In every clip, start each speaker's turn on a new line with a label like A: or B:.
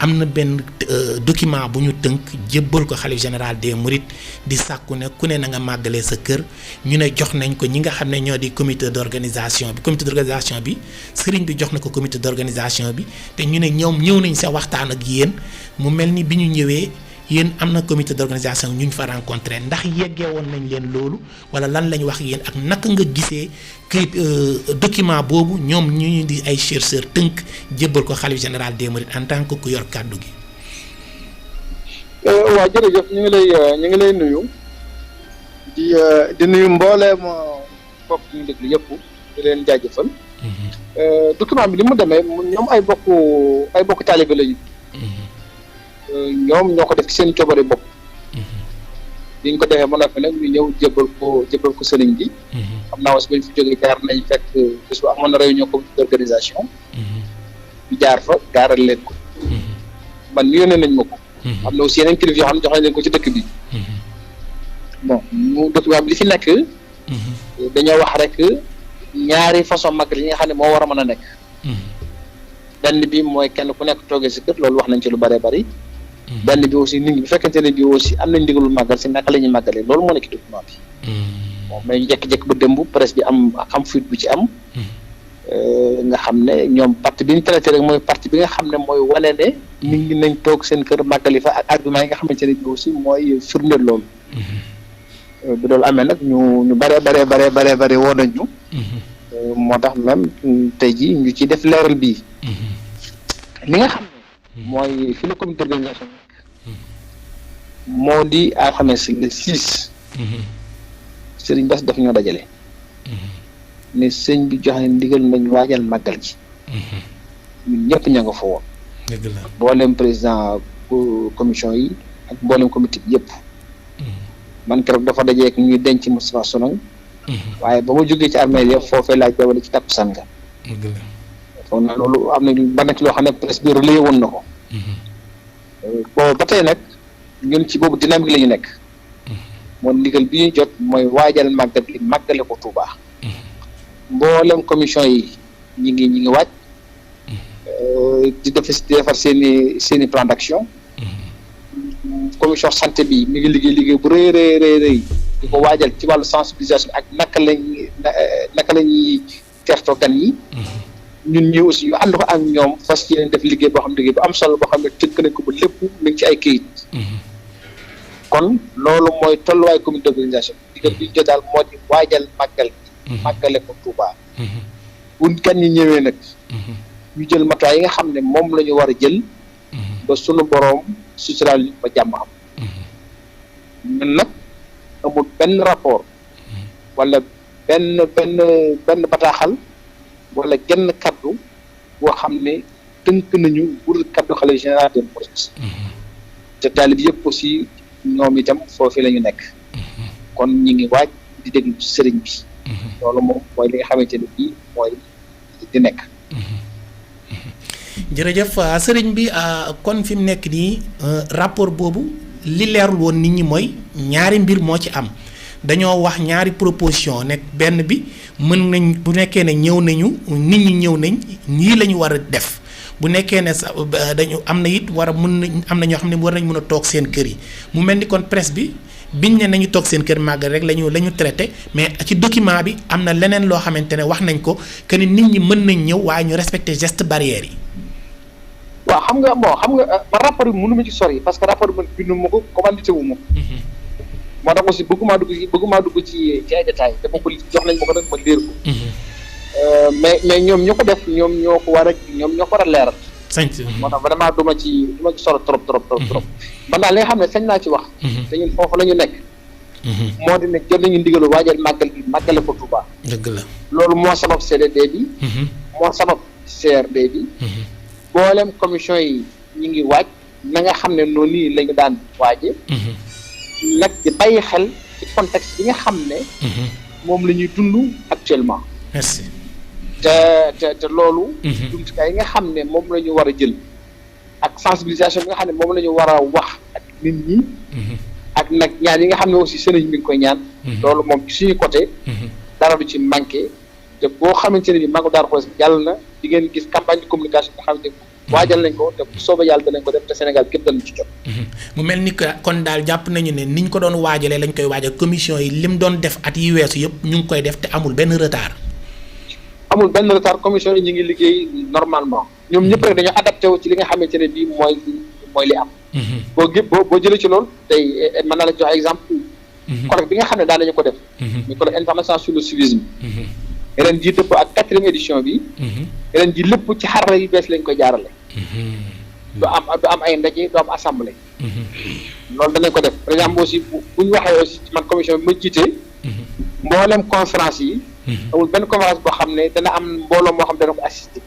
A: am na benn document bu ñu tënk jébbal ko xalif général des mourides di sàkku ne ku ne na nga màggalee sa kër ñu ne jox nañ ko ñi nga xam ne ñoo di comité d'organisation bi sëriñ bi jox na ko comité d'organisation bi te ñu ne ñoom ñëw nañ sa waxtaan ak yéen mu mel ni bi ñu ñëwee yéen am na comité d'organisation ñu fa rencontré ndax yeggee woon nañ leen loolu wala lan lañ wax yéen ak naka nga gisee këyit document boobu ñoom ñu di ay chercheurs tënk jébbal ko xalif général des mourides en tant que ku yor kàddu gi.
B: waaw jërëjëf ñu ngi lay nuyu di nuyu mbooleem mbokk ñu déglu yëpp di leen jaajëfal. document bi li mu demee ñoom ay bokk taalibe lañu. ñoom ñoo ko def ci seen coobare bopp. bi ñu ko defee ba noppi nag ñu ñëw jébbal ko sëriñ bi. xam naa aussi ba ñu fi jógee jaar nañ fekk bés bu amoon na réunion comité d'organisation. ñu jaar fa gaaral leen ko. man yónnee nañ ma ko. am na aussi yeneen kilifa yoo xam ne jox nañ leen ko ci dëkk bi. bon mu document bi li fi nekk. dañoo wax rek ñaari façon magal yi nga xam ne moo war a mën a nekk. benn bi mooy kenn ku nekk toogee si kër loolu wax nañ ci lu bëree bëri. benn bi aussi nit ñi bu fekkente ne bi aussi am nañ ndigalul màggal si naka la ñuy màggalee loolu moo nekk ci document bi. bon mais ñu jékki-jékki ba démb presse bi am fuite bu ci am. nga xam ne ñoom partie bi ñu traité rek mooy partie bi nga xam ne mooy wane ne nit ñi nañ toog seen kër màggali fa ak argument yi nga xamante ne bi aussi mooy firndeel loolu. bi loolu amee nag ñu bëree woo nañ ñu. moo tax même tey jii ñu ciy def leeral bii. li nga xam ne mooy fi la comité d'organisation moo di alxames le 6. sëriñ Bass daf ñoo dajale. ne sëñ bi joxe ndigal nañ waajal màggal ji. ñun ñëpp ña nga fa woon.
A: dëgg la
B: mboolem président commission yi ak mboolem comité bi yëpp. man keroog dafa dajeek ñuy denc Moustapha Sonang. waaye ba ma jógee ci armée yëpp foofee laaj jawale ci takkusaan nga.
A: dëgg la
B: foog na loolu am na ba nekk loo xam ne presse bi relayé woon na ko. bon ba tey nag ñun ci boobu dynamique la ñu nekk. moo ndigal bi ñu jot mooy waajal màggal gi màggale ko Touba. mboolem commission yi ñi ngi waaj. di defar seen i plan d'action. commission santé bi mi ngi liggéey bu rëy di ko waajal ci wàllu sensibilisation ak naka la ñuy teertoo gan yi. ñun ñi aussi ñu ànd ko ak ñoom fas yéene def liggéey boo xam ne liggéey bu am solo boo xam ne tënk nañ ko ba lépp mi ngi ci ay këyit. kon loolu mooy tolluwaay comité d'organisation digal bi ñu jot daal moo di waajal màggal gi màggale ko Touba. bu gan ñi ñëwee nag ñu jël matuwaay yi nga xam ne moom la ñu war a jël ba sunu boroom suturaal ñu ba jàmm am. ñun nag amul benn rapport wala benn bataaxal wala genn kaddu boo xam ne tënk nañu pour kaddu xalifa général des mourides. te taalib yëpp aussi ñoom itam foofii la ñu nekk. kon ñi ngi waaj di déglu sëriñ bi. loolu moom mooy li nga xamante ne bii mooy di nekk.
A: jërëjëf sëriñ bi kon fi mu nekk nii rapport boobu li leerul woon nit ñi mooy ñaari mbir moo ci am dañoo wax ñaari proposition nekk benn bi mën nañ bu nekkee ne ñëw nañu nit ñi ñëw nañ nii la ñu war a def bu nekkee ne sax dañu am na it war a mën nañ am na ñoo xam ne war nañ mën a toog seen kër yi mu mel ni kon presse bi biñ ne nañu toog seen kër màggal rek la ñu traité mais ci document bi am na leneen loo xamante ne wax nañ ko que ni nit ñi mën nañ ñëw waaye ñu respecté geste barrière yi.
B: waaw xam nga man rapport bi mënu ma ci sori parce que rapport bi man bindu ma ko commandité wu ma ko. moo tax aussi bëgguma dugg ci ay détails te ma ko jox nañ ma ko nag ma leer ko. mais ñoom ñoo ko def ñoom ñoo ko war a leeral. moo tax vraiment du ma ci sori trop. man daal li nga xam ne sañ naa ci wax. te ñun foofu la ñu nekk. moo di ne jot nañu ndigalu waajal màggal gi màggale ko Touba.
A: dëgg la
B: loolu moo sabab CDD bi. moo sabab CRD bi. mboolem commission yi ñu ngi waaj na nga xam ne noonu nii la ñu daan waaje nag di bàyyi xel ci contexte bi nga xam ne moom la ñuy dund actuellement.
A: merci.
B: te loolu jumtukaay yi nga xam ne moom la ñu war a jël ak sensibilisation bi nga xam ne moom la ñu war a wax ak nit ñi ak nag ñaan yi nga xam ne aussi sëriñ bi nga koy ñaan loolu moom ci suñu côté dara du ci manqué te boo xamante ne bi Magal Darou Khoudoss jàll na di ngeen gis campagne de communication nga xamante waajal nañ ko te bu soobee yàlla danañ ko def te Sénégal képp danañ ci jot.
A: mu mel ni que kon daal jàpp nañu ne niñ ko doon waajalee lañ koy waajal commission yi lim doon def at yi weesu yëpp ñu ngi koy def te amul benn retard.
B: amul benn retard commission yi ñu ngi liggéey normalement ñoom ñëpp rek dañoo adapté wu ci li nga xamante ne bii mooy li am. boo jëlee ci loolu tey mën naa la jox exemple. colloque bi nga xam ne daan nañu ko def. ñu colloque international sur le civisme. ren jii dëpp ak 4e édition bi. ren jii lépp ci xarala yu bees lañ koy jaarale. du am ay ndaje du am assemblée. loolu danañ ko def par exemple aussi bu ñu waxee aussi man commission bi ma jiitee. mboolem conférence yi. amul benn conférence boo xam ne dana am mbooloo moo xam ne dana ko assister.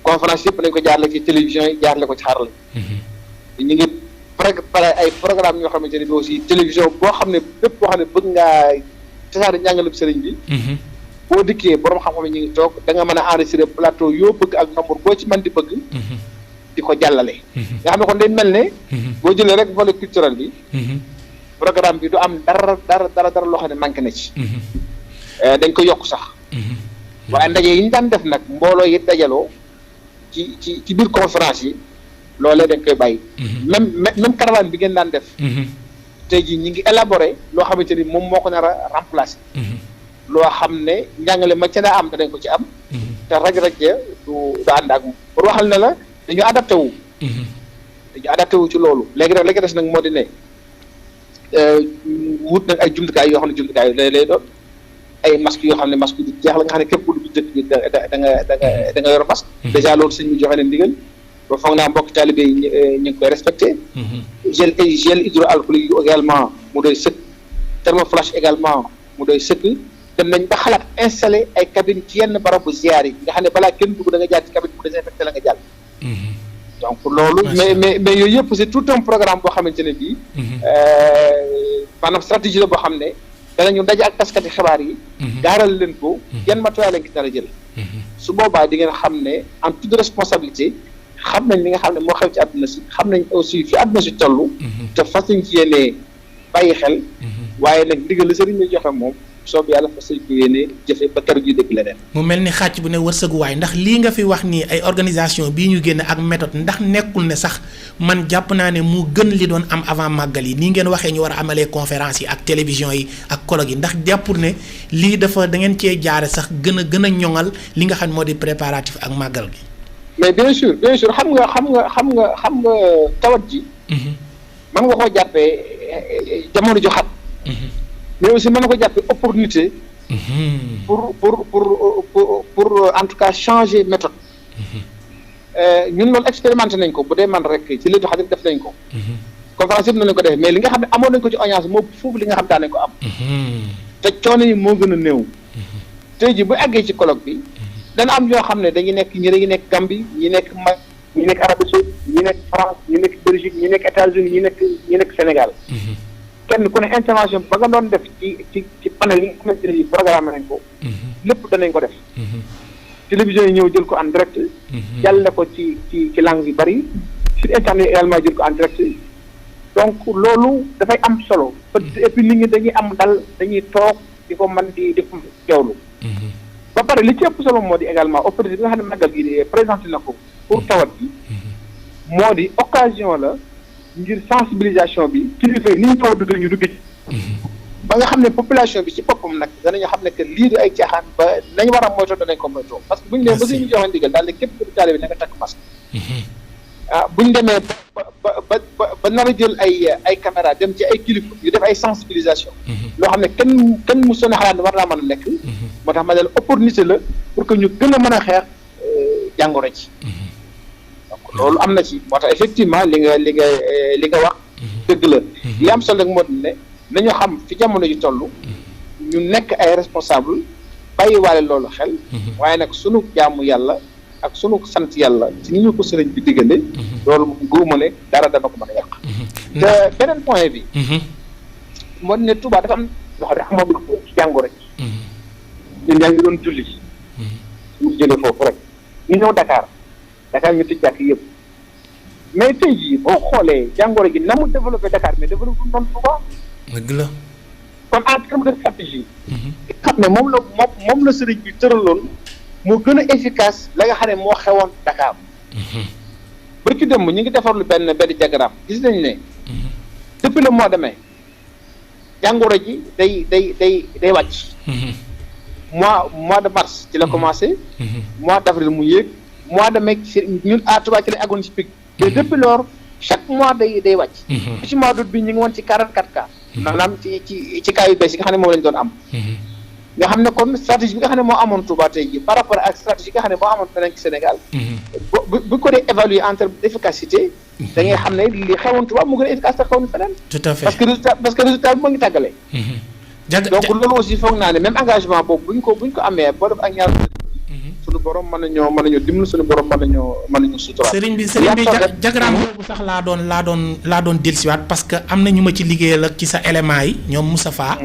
B: conférence yëpp dañ ko jaarale ci télévision yi jaarale ko ci xarala yi. ñu ngi préparé ay programme yoo xamante ne bi aussi télévision boo xam ne bépp boo xam ne bëgg ngaa tasaare njàngaleb sëriñ bi. boo dikkee borom xam-xam yi ñu ngi toog da nga mën a enregistré plateau yoo bëgg ak nombre boo ci mën di bëgg. di ko jàllale. nga xam ne kon day mel ne. boo jëlee rek volet culturel bi. programme bi du am dara loo xam ne manqué na ci. dañ ko yokk sax. waaye ndaje yi ñu daan def nag mbooloo yi dajaloo ci biir conférence yi loolee dañ koy bàyyi. même caravane bi ngeen daan def. tey jii ñi ngi élaboré loo xamante ni moom moo ko nar a remplacer. loo xam ne njàngale ma ca daa am danañ ko ci am. te raj-raj du ànd ak moom pour waxal ne la dañu adapté wu. dañu adapté wu ci loolu léegi nag la des nag moo di ne wut nag ay jumtukaay yoo xam ne jumtukaay lay doon ay masques yoo xam ne masque du jeex la nga xam ne képp ku dugg dëkk bi da nga yor masque. dèjà loolu sëñ bi joxe na ndigal ba foog naa mbokk taalibe yi ñu ngi koy respecté. gel hydroalcoolique yi également mu doy sëkk thermoflash également mu doy sëkk. dem nañ ba xalaat installé ay cabine ci yenn barabu ziar yi nga xam ne balaa kenn dugg da nga jaar ci cabine bu désinfecté la nga jàll. donc loolu mais yooyu yëpp c'est tout un programme boo xamante ne bii. maanaam stratégie la boo xam ne danañu daje ak taskati xibaar yi. gaaral leen ko yan matuwaay lañ ci nar a jël. su boobaa di ngeen xam ne en toute responsabilité xam nañ li nga xam ne moo xew ci àdduna si xam nañ aussi fi àdduna si toll. te fas nañ ci yéenee bàyyi xel. waaye nag ndigal la sëriñ la joxe moom. soob yàlla fa sëñ ko yéene jëfe ba keroog yu dégg leneen. mu
A: mel ni xàcc bu ne wërsëguwaay ndax lii nga fi wax nii ay organisation bii ñu génne ak méthode ndax nekkul ne sax man jàpp naa ne mu gën li doon am avant màggal yi nii ngeen waxee ñu war a amalee conférence yi ak télévision yi ak colloque yi ndax jàppul ne lii dafa da ngeen cee jaare sax gën a ñoŋal li nga xam moo di préparatif ak màggal gi.
B: mais bien sûr xam nga tawat ji. mën nga koo jàppee jamono ju xat. mais aussi mën na ko jàppee opportunité. pour en tout cas changer méthode. ñun loolu expérimenté nañ ko bu dee man rek ci li xadir def nañ ko. conférence yëpp nañ ko def mais li nga xam ne amoon nañ ko ci audience moo foofu li nga xam daan nañ ko am. te coono yi moo gën a néew. tey jii bu àggee ci colloque bi. dana am ñoo xam ne dañuy nekk Gambie ñi nekk Mali ñi nekk Arabie Saoudite ñi nekk France ñi nekk Belgique ñi nekk États-Unis ñi nekk Sénégal. kenn ku ne intervention ba nga doon def ci panel yi nga xamante ne programme nañ ko. lépp danañ ko def. télévision yi ñëw jël ko en direct. jàllale ko ci langue yu bari. sur internet également jël ko en direct. donc loolu dafay am solo. et puis nit ñi dañuy am dal dañuy toog di ko mën di ko teewlu. ba pare li ci ëpp solo moo di également autorité bi nga xam ne màggal gi de présenté na ko pour tawat bi moo di occasion la. ngir sensibilisation bi kilifa yi ni ñu taw dugg ñu dugg ci. ba nga xam ne population bi ci boppam nag danañu xam ne que lii du ay caaxaan ba nañ war a moytoo danañ ko moytoo parce que bu ñu demee ba suñu joxe ndigal daal ne képp ku taalibe bi na nga takk masque. bu ñu demee ba nar a jël ay caméra dem ci ay kilifa yu def ay sensibilisation. loo xam ne kenn mu sonn xalaat ne war naa mën a nekk. moo tax ma ne la opportunité la pour que ñu gën a mën a xeex jàngoro ci. loolu am na ci moo tax effectivement li nga wax dëgg la li am solo rek moo di ne nañu xam fi jamono ji toll ñu nekk ay responsable bàyyiwaale loolu xel waaye nag sunu jaamu yàlla ak sunu sant yàlla ci ni ñu ko sëriñ bi diggale loolu góoma ne dara dana ko mën a yàq te beneen point bi moo di ne Touba dafa am loo xam ne xamagul ko ci jàngoro ji ñun ñaa ngi doon julli ñu jëlee foofu rek ñu ñëw Dakar ñu tëj jàkk yëpp mais tey jii boo xoolee jàngoro gi na mu développé Dakar mais développé noonu Touba.
A: dëgg la.
B: kon en terme de stratégie. xam ne moom la sëriñ bi tëraloon moo gën a efficace la nga xam ne moo xewoon Dakar. ba ci dem ñu ngi defarlu benn diagramme gis nañu ne depuis le mois de mai jàngoro ji day wàcc. mois de mars ci la commencé. mois d' avril mu yéeg mois de mai ñun à Touba ci la àggoon ci pic. mais depuis lors chaque mois day wàcc. ci mois d' août bi ñu ngi woon ci 44 cas. maanaam ci cas yu bees yi nga xam ne moom lañ doon am. nga xam ne kon stratégie bi nga xam ne moo amoon Touba tey jii par rapport ak stratégie bi nga xam ne moo amoon feneen ci Sénégal. bu ko dee évaluer en terme d' efficacité. da ngay xam ne li xewoon Touba mu gën a efficace sax xewoon feneen.
A: tout à fait
B: parce que résultat bi moo ngi tàggale. donc loolu aussi foog naa ne même engagement boobu buñ ko amee boo def ak ñaar. suñu borom mën nañoo dimbali suñu borom mën nañoo suturaat.
A: sëriñ bi diagramme boobu sax laa doon dellusiwaat parce que am na ñu ma ci liggéeyal ak ci sa éléments yi ñoom Moustapha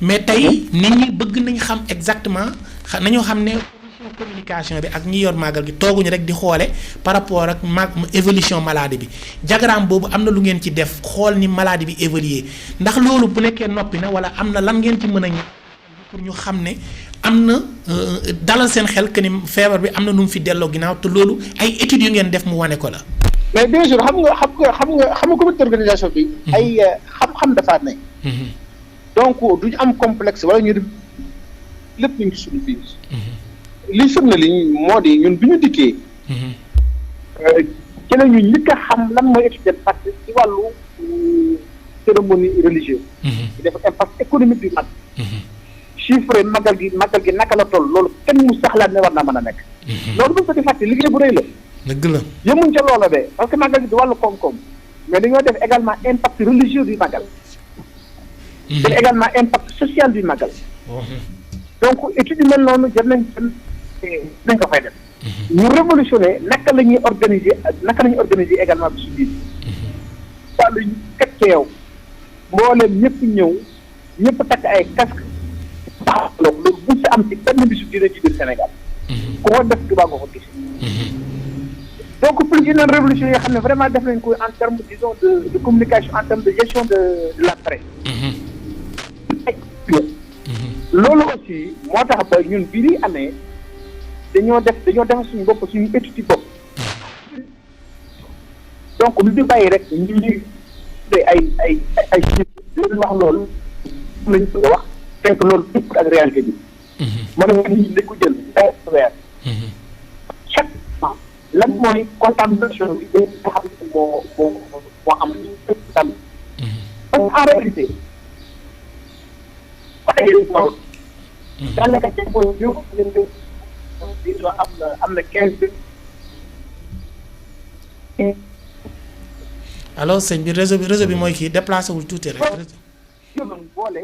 A: mais tey nit ñi bëgg nañ xam exactement nañoo xam ne communication bi ak ñi yor màggal gi tooguñu rek di xoole par rapport ak évolution maladie bi diagramme boobu am na lu ngeen ci def xool ni maladie bi évoluer ndax loolu bu nekkee noppi na wala am na lan ngeen ci mën a ñëw pour ñu xam ne am na dalal seen xel que ni feebar bi am na nu mu fi delloo ginnaaw te loolu ay études yu ngeen def mu wane ko la.
B: mais bien sûr xam nga comité d'organisation bi. ay xam-xam dafa ne. donc du ñu am complexe wala ñu lépp ñu ngi suñu biir. li firnde li moo di ñun bi ñu dikkee. ci la ñu njëkk a xam lan mooy étude d'impact ci wàllu cérémonie religieuse. di def impact économique du mag. chiffre magal gi naka la toll loolu kenn mu saxlaat ne war naa mën a nekk. loolu bu ñu ko di fàtte liggéey bu rëy la.
A: dëgg la
B: yemuñ ca loola de parce que magal gi du wàllu koom-koom mais dañoo def également impact religieux du magal. def également impact social du magal. donc étude yu mel noonu jot nañ ko fay def. ñu révolutionné naka la ñuy organiser également bi su biir. wàllu ñu teg ca yow mbooleem ñëpp ñëw ñëpp takk ay casque taxaw loolu bu si am ci benn bisu diine ci biir Sénégal. ku ko def Touba nga ko gis. donc plus yeneen révolution yoo xam ne vraiment def nañ ko en terme disons de communication en terme de gestion de la presse. loolu aussi moo tax ba ñun bii di amee dañoo def suñu bopp suñu étude bopp. donc lu ñu bàyyi rek ñu ñuy ay chiffres lu wax loolu lañ bëgg a wax fekk loolu lépp ak réalité bi. mën nga nit ñi dañ ko jël weer. chaque mois lan mooy contamination bi nga xam ne moo am tam. parce que en réalité. daanaka ca boobu ñëw am na 15.
A: alors sëñ bi réseau bi mooy kii déplacé wul tuuti rek.
B: boole.